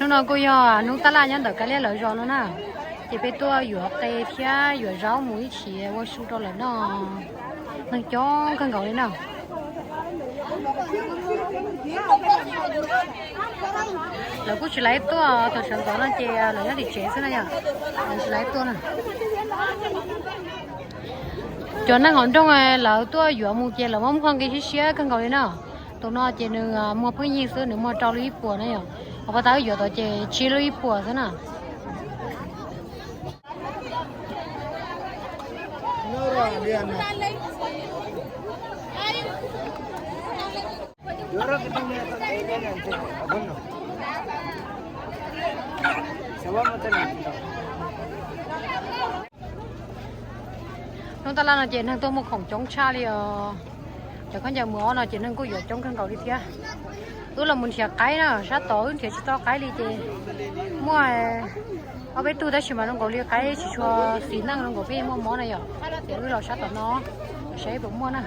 Hnub no kuj yog hnub tab laj nyob ntawm Kab Liab lawv zos no na, ces peb tuaj yuav qe thiab yuav zaub mus ib chim ua su rau lawv noj. Neeg coob kawg nkaus li na. Lawv kuj tsis laiv tuaj, thaum sawv ntxov no ces lawv nyob tim tsev xwb na yom. Lawv tsis laiv tuaj na. Cov neeg hauv nroog lawv tuaj yuav mus ces lawv muab muag nqi siab siab kawg nkaus li na. Tus no ces nws muag pheej yig xwb, nws muag rau lub ib puas na yom. Hauv pas tas wb yuav tod ces tsib lub ib puas xwb na. Hnub tab laj no ces neeg tuaj muag khoom coob tshaj li os. Cov khaub ncaws mus ob no ces neeg kuj yuav coob kawg nkaus li thiab. Wb los mus nrhiav qaib na, sab tod wb nrhiav tsis tau qaib li ces muaj ob peb tug tab sis mas zoo nkaus li qaib tsis tshua xis neej, zoo nkaus peb muaj mob na yom. Ces wb los sab tom no saib puas muaj na.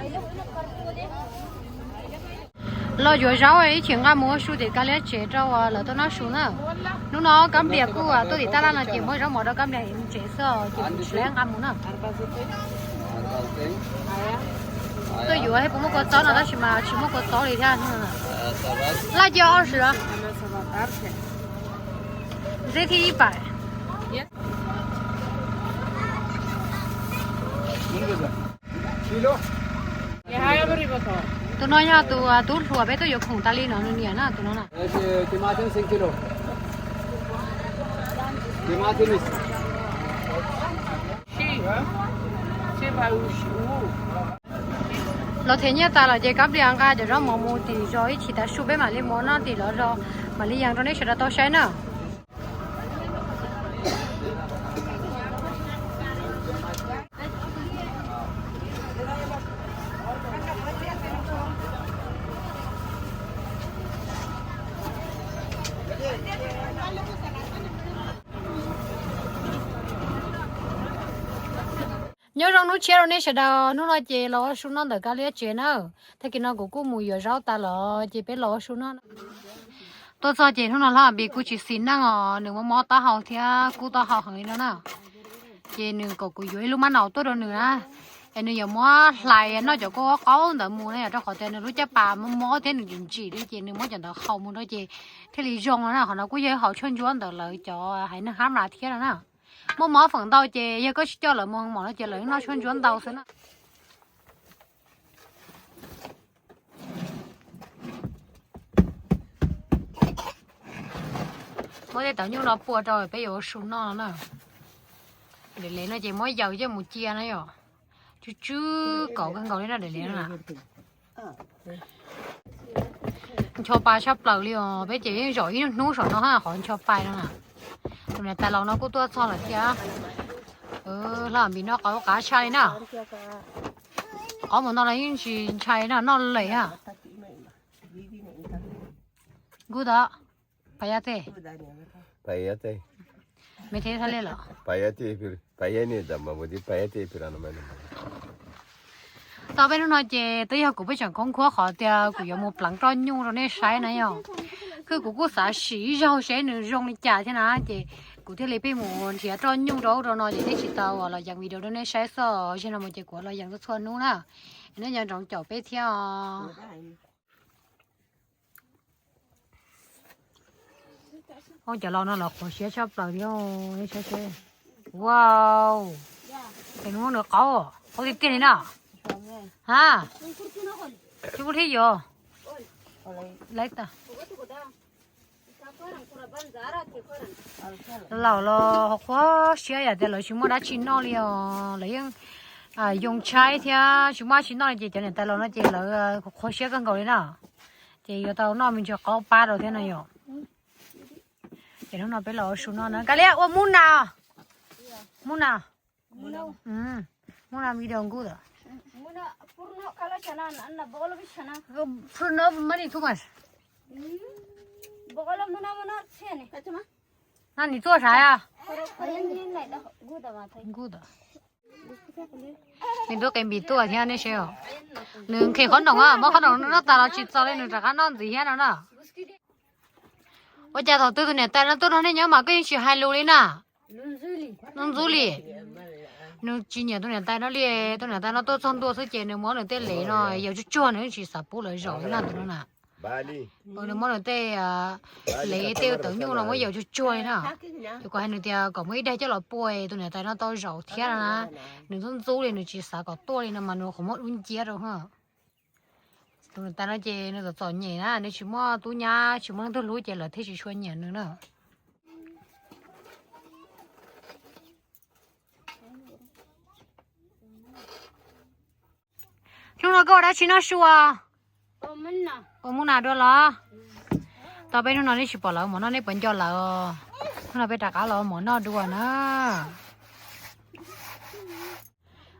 Los yuav zaub ib chim nqa mus ua su tim Kab Liab tsev rau lawv tuaj noj su na. Hnub no Kab Liab kuj tuaj tim tab laj no ces muab zaub mov rau Kab Liab mus tsev xwb ces tsis laiv nqa mus na. Tuaj yuav thiab puas muaj kua txob no tab sis mas tsis muaj kua txob li thiab. Laj cia ob sis. Zeb thib ib pam. Tus no yog tus tub hluas peb tuaj yuav khoom tas li no nws niam na tus no na. Los them nyiaj tas lawm ces Kab Liab nqa cov zaub mov mus tim zos ib chim tav su peb mam li mus noj tim lawv zos, mam li yees rau nej sawv daws tau saib na. Nyob zoo hnub tshiab rau nej sawv daws, hnub no ces los ua su noj ntawm Kab Liab tsev na. Tag kis no kuv kuj mus yuav zaub tas lawm ces peb los ua su noj. Tuaj txog ces hnub no Hlob Npis kuj tsis xis neej os, nws muaj mob taub hau thiab kub taub hau heev li no na. Ces nws kom kuv yuav ib lub mab naus tuaj rau nws na, es nws yuav muab hlais noj cov kua qaub ntawd mus na yom, rau qhov tias nws lub caj pas mob mob thiab nws ntsim ntsim li ces nws muab cov ntawd haus mus rau ces thiaj li zoo no na. Qhov no kuj yog ib hom tshuaj ntsuab ntawm lawv cov haiv neeg Hab Nas thiab no na. Muaj mob feem ntau ces yog koj tsis coj lawv mus mom no ces lawv noj tshuaj ntsuab ntau xwb na. Muab tej tauv nyuj no pua rau peb yuav ua su noj na. Daim lev no ces muab yaws coj mus cia na yom. Tsw tsw kaus kawg nkaus li no daim lev no na. Ncho pa tshaj plaws li os, peb ces yeej zaum ib hnub saum no qhov ncho pa no na. Tus niam tais laus no kuj tuaj txog lawm thiab. Hlob Npis noj qaub qab tshaj li na. Qaub mus no los yeej tsis ntshai no, noj lem a. Nkuj tod, payas tej, me thiab txhaj li los. Tau peb hnub no ces twb yog kuv peb tseem khoob khuab qhov tias kuv yuav mus pleev roj nyuj rau nej saib na yom. Kuj kuv kuj xav sim ib zaug seb nws zoo li cas thiab na, ces kuv thiaj li pheej mus nrhiav roj nyuj rau ub rau no ces thiaj tsis tau los yees video rau nej saib xwb. Zaum no mus ces kuv los yees txhua txhua hnub na, nej nco ntsoov caum peb thiab os. Ub, cov laus no los qhuav siab tshaj plaws thiab. Wow, ces nws muab nws qaub, qaub tiag tiag li na. Ha, tsis muaj thiab yuav. Laus los qhuav siab yam tias lawv tsis muaj dab tsi noj li os, lawv yeej yoo tshaib thiab tsis muaj dab tsi noj li ces cov niam tais laus no ces lawv qhuav siab kawg nkaus li na. Ces yuav tau noj me ntsis qaub pab rau thiab no yom. Ces hnub no peb los ua su no na. Kab Liab ua mub na. Mub na. Mub na video nkuj tawm. Nws tuaj sav a? Nkuj tawm. Nws tuaj qe npis tuaj thiab nej saib os. Nws nqhis qhob noom, muab qhob noom noj tas los tsis txaus li nws rov qab noj ntxiv thiab no na. Ua cas thaum twg tus niam tais no tuaj nrog nej nyob mas koj yeej tsis hais lus li na? Nws ntxub li. Nws tsis nyiam tus niam tais no li. Tus niam tais no tuaj txog ntua xwb ces nws muab nws tej lev no yaws tsuag tsuag, nws yeej tsis xav pub lawv zaum li na tus no na. Nws muab nws tej lev tej tawv nyuj no muab yaws tsuag tsuag li na. Ces kuv hais nws tias kom muaj ib daim coj los pua tus niam tais no tau zaum thiab no na. Nws ntxub ntxub li, nws tsis xav kom tuaj li no mas nws qhov muag dub nciab rau. Tus niam tais no ces nws txom txom nyem na, nws tsis muaj tub nyab, tsis muaj leej twg hlub ces lawv thiaj tsis tshua nyiam nws na. Hnub no koj ua dab tsi noj su? Ua mov nas dua los? Tau peb hnub no nej tsis pom lawv ua mov noj, nej puas nco lawv? Hnub no peb rov qab los ua mov noj dua na.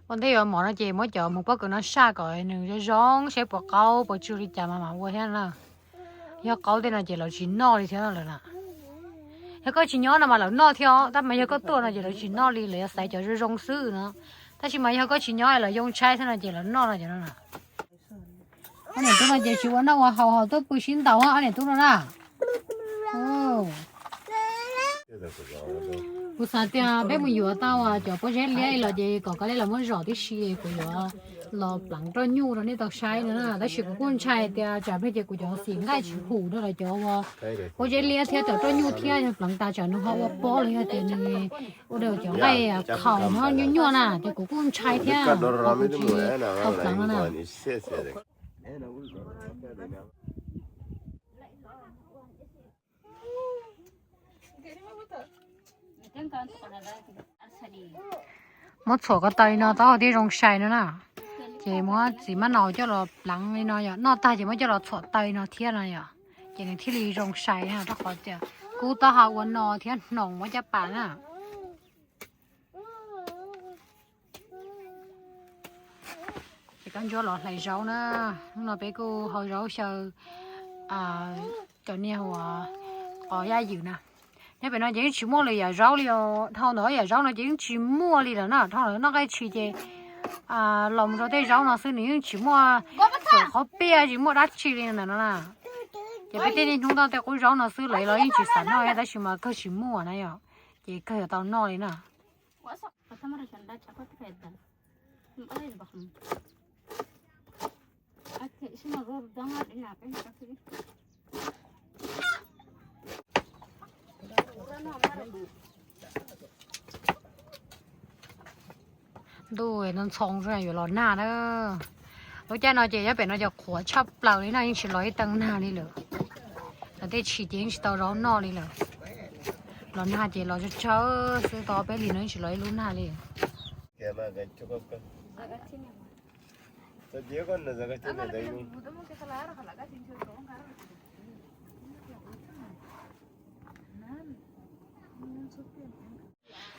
Ua ntej yuav mov no ces muab cov hmoov pob kws no saj kom nws zoo zoo saib puas qaub puas tsw li cas mas mam ua thiab na. Yog qaub tej no ces lawv tsis noj li thiab lawm na. Yog koj tsis nyob no mas lawv noj thiab os, tab mas yog koj tuaj no ces lawv tsis noj li, lawv yuav xaiv cov zoo zoo xwb no. Tab sis mas yog koj tsis nyob lawv yoo tshaib xwb no ces lawv noj no cov no na. Ob niam tub no ces tsis ua noj ua haus ho tuaj pw sib ntaus ob niam tub no na. Kuv xav tias peb mus yuav tau cov pob zeb liab los ces kom koj li los muab zom tib si, kuv yuav los pleev roj nyuj rau nej tau saib no na. Tab sis kuv kuj ntshai tias tsam plig ces kuv cov xim nqaij tsis hum rau los cov ua pob zeb liab thiab cov roj nyuj thiab, yog pleev tas tsam nws ho ua pob los yog tias nws ua rau cov nqaij khaus no nyuaj nyuaj na, ces kuv kuj ntshai thiab, kuv tsis tau pleev no na. Muab txhuam ko taw li no tau thiaj zoo sai no na. Ces muab txiv mab naus coj los pleev li no yom, noj tag ces muab coj los txhuam taw li no thiab no yom, ces nws thiaj li zoo sai na, rau qhov tias kub taub hau ua no thiab hnoos muab caj pas na. Ces kab ntsuab los hlais zaub na. Hnub no peb kuj hau zaub xyaw cov niag uas qos yaj ywm na. Nyob pem no ces yeej tsis muaj lwm yam zaub li os. Dhau ntawm ob yam zaub no ces yeej tsis muaj li lawm na. Dhau ntawm noj nqaij tshis ces los mus rau tej zaub no xwb, nws yeej tsis muaj qhov piaj, tsis muaj dab tsi li ntawm no na. Ces peb tej niaj hnub ntoj tej qub zaub no xwb, lawv los yeej tsis xav noj, tab sis mas kawg tsis muaj na yom, ces kawg yuav tau noj li na. Ntuj ntxhoo ntxhoo yuav los nag na. Lub caij no ces nyob pem no ces qhuav tshaj plaws li na, yeej tsis los ib teev nag li lawm. Lawv tej tshis ces yeej tsis tau zaub noj li lawm. Los nag ces los tsawg tsawg xwb, tau peb hlis no yeej tsis los ib lub nag li.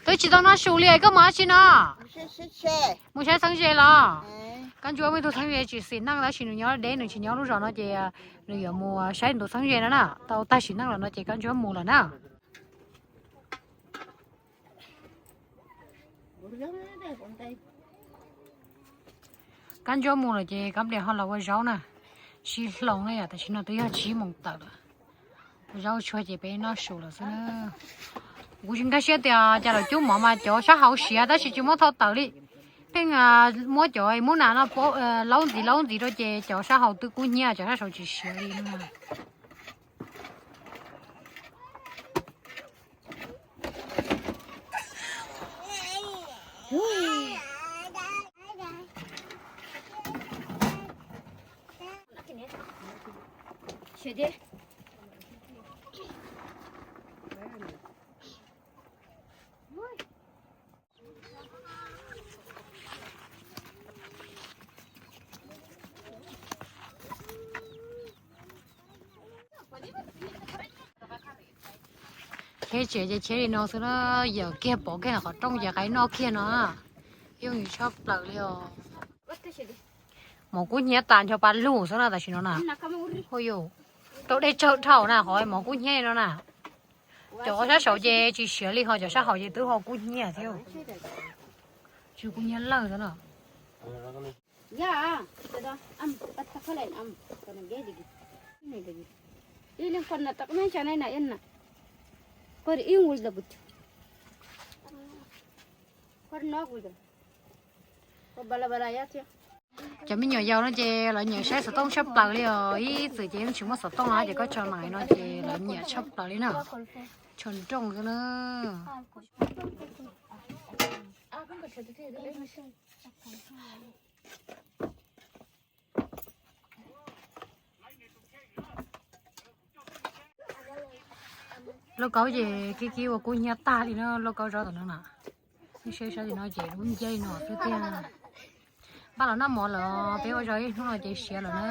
Twb tsis tau noj su li, koj mus dab tsi no? Mus saib txheeb ze los? Kab ntsuab muaj ib tug txheeb ze tsis xis neej, tab sis nws nyob deb, nws tsis nyob lub zos no ces nws yuav mus saib nws tus txheeb ze no na. Tau tag sim neej los no ces kab ntsuab mus lawm na. Kab ntsuab mus lawm ces kab plias ho los ua zaub na. Sib hloov na yom, tam sim no twb yog tsib moos tawm lawm. Ua zaub tshuaj ces peb noj su lawm xwb na. Kuv tsis nkag siab tias cas lawv cub mov mas cov sab hauv siav tab sis tsis muab thau tawm li. Pheej muab cov mub nas no laub ntxiv laub ntxiv rau ces cov sab hauv twb kub hnyiab, cov sab saud tsis siav li. Cheb tsev ces cheb li no xwb na, yawm kiag pov kiag qhov rooj ces qaib noj kiag no. Yooj yim tshaj plaws li os. Mov kub hnyiab tas ncho pa lug xwb na tam sim no na. Hu yus, rau dej tsawg dhau na qhov mov kub hnyiab li no na. Cov sab saud ces tsis siav li ho cov sab hauv ces twb ho kub hnyiab thiab. Tsis kub hnyiab lawm xwb na. Ib leeg koj na tau qab meej tsa na ib na. Koj ib mus los kuv, koj no kuv, koj ba la ba la yab thiab. Cov me nyuam yaus no ces lawv nyiam saib xov tooj tshaj plaws li os. Ib txwm ces yeej tsis muaj xov tooj no ces koj tso na no ces lawv nyiam tshaj plaws li na. Tshua nrooj xwb na. Lauj kaub ces kib kib ua kub hnyiab tag li na, lauj kaub zaub tom no na. Saib saib li no ces lub ncej no xwb tiag. Npaj los noj mov lawm, peb ua zog ib hnub no ces siav lawm na.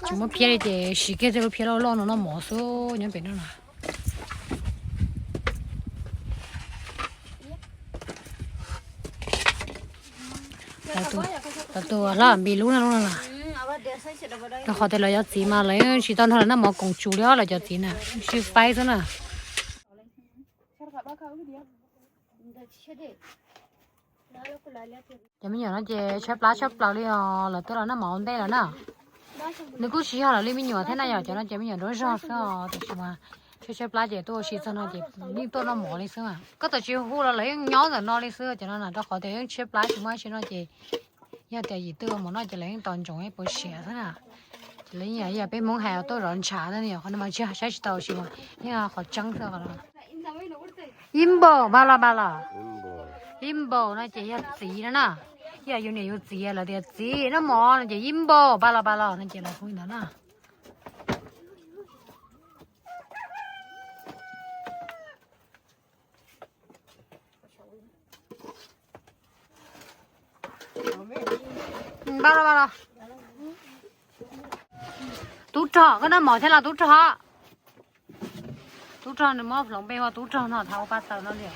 Tsis muab phiab li ces siv kiag tej lub phiab loj loj no noj mov xwb nyob pem no na. Tus hlob npis lub no lub no na. Rau qhov tias lawv cov txiv mas lawv tsis tau nrog lawv noj mov koom tsus li os, lawv cov txiv na, sib faib xwb na. Cov me nyuam no ces tshaib plab tshaj plaws li os, lawv twb los noj mov ua ntej lawm na. Nws kuj tsis yog lawv li me nyuam thiab na yom, cov no ces me nyuam duab zog xwb os, tiam sis mas tshaib tshaib plab ces tuaj ua si txog no ces yeej tuaj noj mov li xwb mas. Koj txawm tsis hu los lawv yeej nyob ntawm no li xwb cov no na, rau qhov tias yeej tshaib plab tsis muaj dab tsi noj ces yog tias yim twg ua mov noj ces lawv yeej tos ntsoov ib puas siav xwb na. Ces lawv yeej yog peb Hmoob hais tuaj zov ntshav xwb, qhov no mas tsis saib tsis tau sis mas yeej qhov tseeb xwb. Ib npaum npaj los npaj los. Ib npaum no ces yog txiv no na. Yog yus niam yus txiv lawv tias txiv noj mov no ces ib npaum npaj los npaj los no ces lawv hu li ntawd na. Npaj los npaj los. Tub Rog, koj noj mov thiab los Tub Rog? Tub Rog nws muab hloov npe ua Tub Rog no, thaum ua pa taws no li.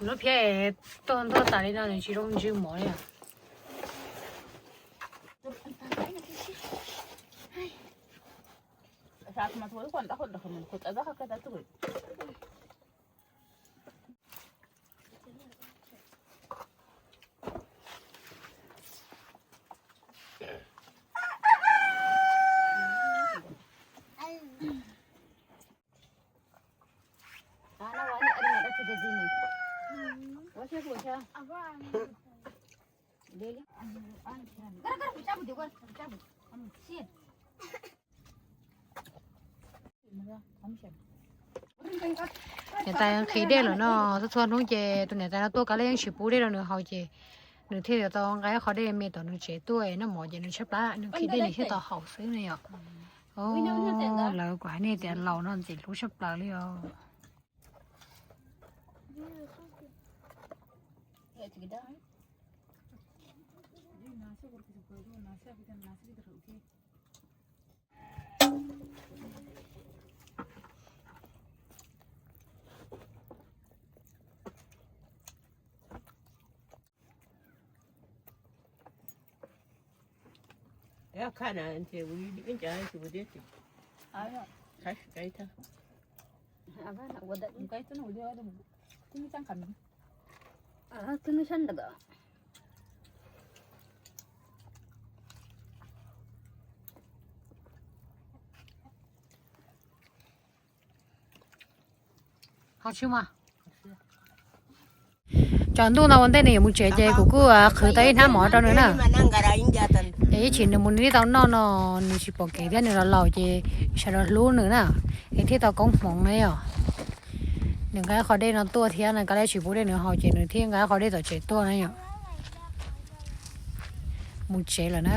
Lub phiab tuag ntuag tas li no nws tsis zoo ntsw mov li. Niam tais nqhis dej lawm no, txhua txhua hnub ces tus niam tais no tuaj kav liam yeej tsis pub dej rau nws haus ces nws thiaj li tau nqa ib qho dej me tom nws tsev tuaj noj mov ces nws tshaib plab, nws nqhis dej nws thiaj tau haus xwb ne yom. Lawv kuv hais nej tias laus no ntxim hlub tshaj plaws li os. Ho tsis mas. Tsaus ntuj no ua ntej nws yuav mus tsev ces kuv kuj qhwv tau ib hnab mov rau nws na. Ces ib chim nws mus nws thiaj tau noj no, nws tsis pom kev thiab nws los laus ces sawv daws hlub nws na, es thiaj tau koob hmoov na yom. Nws nqa qhov dej no tuaj thiab nws kav liam tsis pub dej nws haus ces nws thiaj nqa qhov dej tom tsev tuaj na yom. Mus tsev lawm na.